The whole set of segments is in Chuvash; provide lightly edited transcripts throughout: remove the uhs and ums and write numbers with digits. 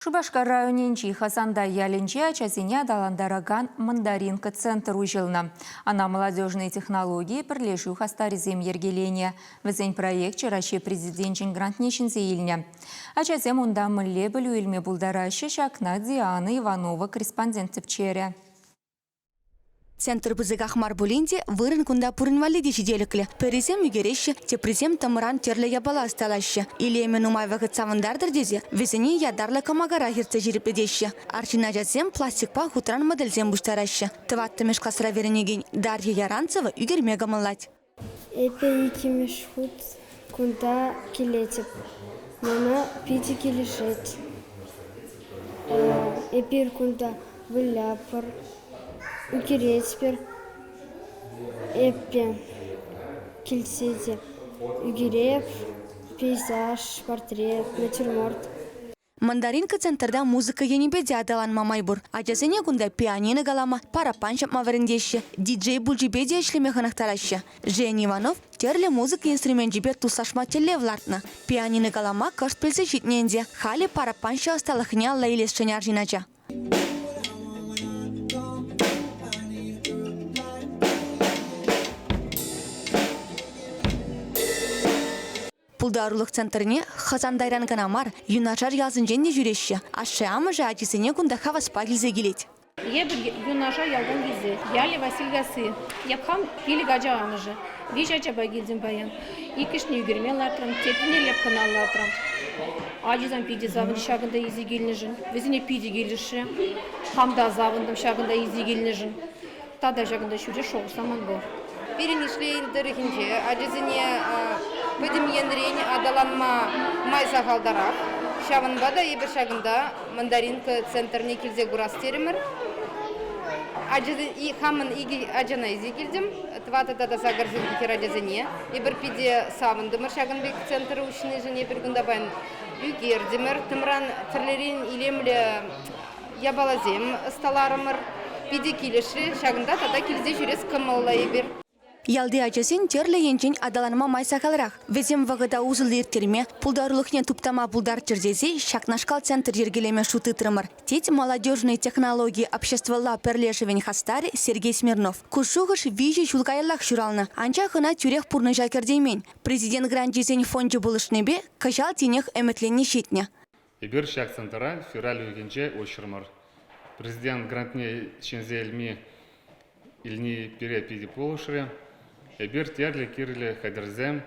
Шупашкар районӗнчи Хасантай ялӗнче ачасене аталантаракан «Мандаринка» центр уҫӑлнӑ. Ӑна «Молодежные технологии» пӗрлешӳ хастарӗсем йӗркеленӗ. Вӗсен проекчӗ Раҫҫей Президенчӗн грантне ҫӗнсе илнӗ. Ачасем унта мӗнле пӗлӳ илме пултараҫҫӗ, ҫакна Диана Иванова корреспондент тӗпчерӗ. Центр пысӑках мар пулин те вырӑн кунта пурин валли те ҫителӗклӗ. Пӗрисем ӳкереҫҫӗ, теприсем тӑмран тӗрлӗ япала ӑсталаҫҫӗ. Илемӗ нумай вӑхӑт савӑнтартӑр тесе вӗсене ятарлӑ кӑмакара хӗртсе ҫирӗплетеҫҫӗ. Арҫын ачасем пластикпа хутран модельсем пуҫтараҫҫӗ. Тӑваттӑмӗш класра вӗренекен Дарья Яранцева ӳкерме кӑмӑллать. Эпӗ иккӗмӗш хут кунта килетӗп. Мана питӗ килӗшет. Эпир кунта вылятпӑр, ӳкеретпӗр. Эпӗ килсе те ӳкереп, пейзаж, портрет, натюрморт. Мандаринка центрта музыка енӗпе те аталанма май пур. Ачасене кунта пианино калама, параппан ҫапма вӗрентеҫҫӗ, диджей пульчӗпе те ӗҫлеме хӑнӑхтараҫҫӗ. Женя Иванов тӗрлӗ музыка инструменчӗпе туслашма тӗллев лартнӑ. Пианино калама кӑшт пӗлсе ҫитнӗ ӗнтӗ. Халӗ параппанҫӑ ӑсталӑхне алла илесшӗн арҫын ача. Пултарулӑх центрне Хасантайран кӑна мар, юнашар ялсенчен те ҫӳреҫҫӗ. Ашшӗ-амӑшӗ ачисене кунта хаваспа килсе килет. Эпир юнашар ялтан килсе. Ялӗ Василькасси. Эп хам пилӗк ача амӑшӗ. Виҫ ачапа килтӗм паян. Иккӗшне ӳкерме лартрӑм, теприне лепкӑна лартрӑм. Ачисем питӗ савӑнчӗҫ ҫакӑнта илсе килнӗшӗн. Вӗсене питӗ килӗшрӗ. Хам та савӑнтӑм ҫакӑнта илсе килнӗшӗн. Тата ҫакӑнта ҫӳрес шухӑш та ман пур. Пирӗн Ишлей тӑрӑхӗнче ачасене пӗтӗм енрен аталанма май сахалтарах. Ҫавӑнпа та эпир ҫакӑнта Мандаринка центрне килсе курас терӗмӗр. Ачасен, хамӑн икӗ ачана илсе килтӗм, тӑватӑ тата сакӑр ҫулхи хӗрачасене. Эпир питӗ савӑнтӑмӑр ҫакӑн пек центр уҫнишӗн. Эпир кунта паян ӳкертӗмӗр. Тӑмран тӗрлӗрен илемлӗ япаласем ӑсталарӑмӑр. Питӗ килӗшрӗ. Ҫакӑнта тата килсе ҫӳрес кӑмӑллӑ эпир. Ялти ачасен тӗрлӗ енчен аталанма май сахалрах. Вӗсем вӑхӑта усӑллӑ ирттерме, пултарулӑхне туптама пултарччӑр тесе ҫакнашкал центр йӗркелеме шут тытрӑмӑр, тет «Молодежные технологии» обществӑлла пӗрлешӗвӗн хастарӗ Сергей Смирнов. Ку шухӑш виҫӗ ҫул каяллах ҫуралнӑ, анчах ӑна тӳрех пурнӑҫа кӗртеймен. Президент гранчӗсен фончӗ пулӑшнипе кӑҫал тинех ӗмӗтленни ҫитнӗ. Эпир ҫак центра февраль уйӑхӗнче уҫрӑмӑр. Президент грантне ҫӗнсе илме илни пире питӗ пулӑшрӗ. Эпир тӗрлӗ кирлӗ хатӗрсем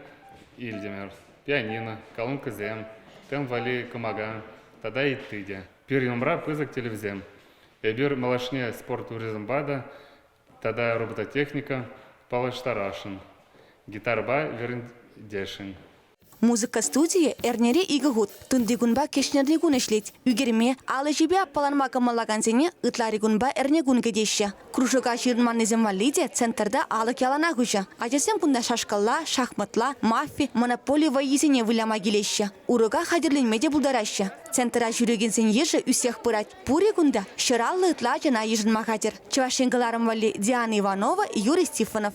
илтӗмӗр. Пианино, колонкӑсем, тем валли кӑмака тата ытти те. Пирӗн умра пысӑк тӗллевсем. Эпир малашне спорт туризмпа та тата робототехника паллаштарасшӑн, гитарӑпа вӗрентесшӗн. Музыка студийӗ эрнере икӗ хут, тунтикунпа кӗҫнерникун ӗҫлет. Ӳкерме, ал ӗҫӗпе аппаланма кӑмӑллакансене ытларикунпа эрнекун кӗтеҫҫӗ. Кружока ҫырӑнманнисем валли те центрта алӑк яланах уҫӑ. Ачасем кунта шашкӑлла, шахматла, мафи, монополи вӑййисене выляма килеҫҫӗ. Урока хатӗрленме те пултараҫҫӗ. Центра ҫӳрекенсен йышӗ ӳссех пырать. Пур-и кунта ҫӗр аллӑ ытла ачана йышӑнма хатӗр. Чӑваш Ен кӑларӑм валли Диана Иванова, Юрий Стефанов.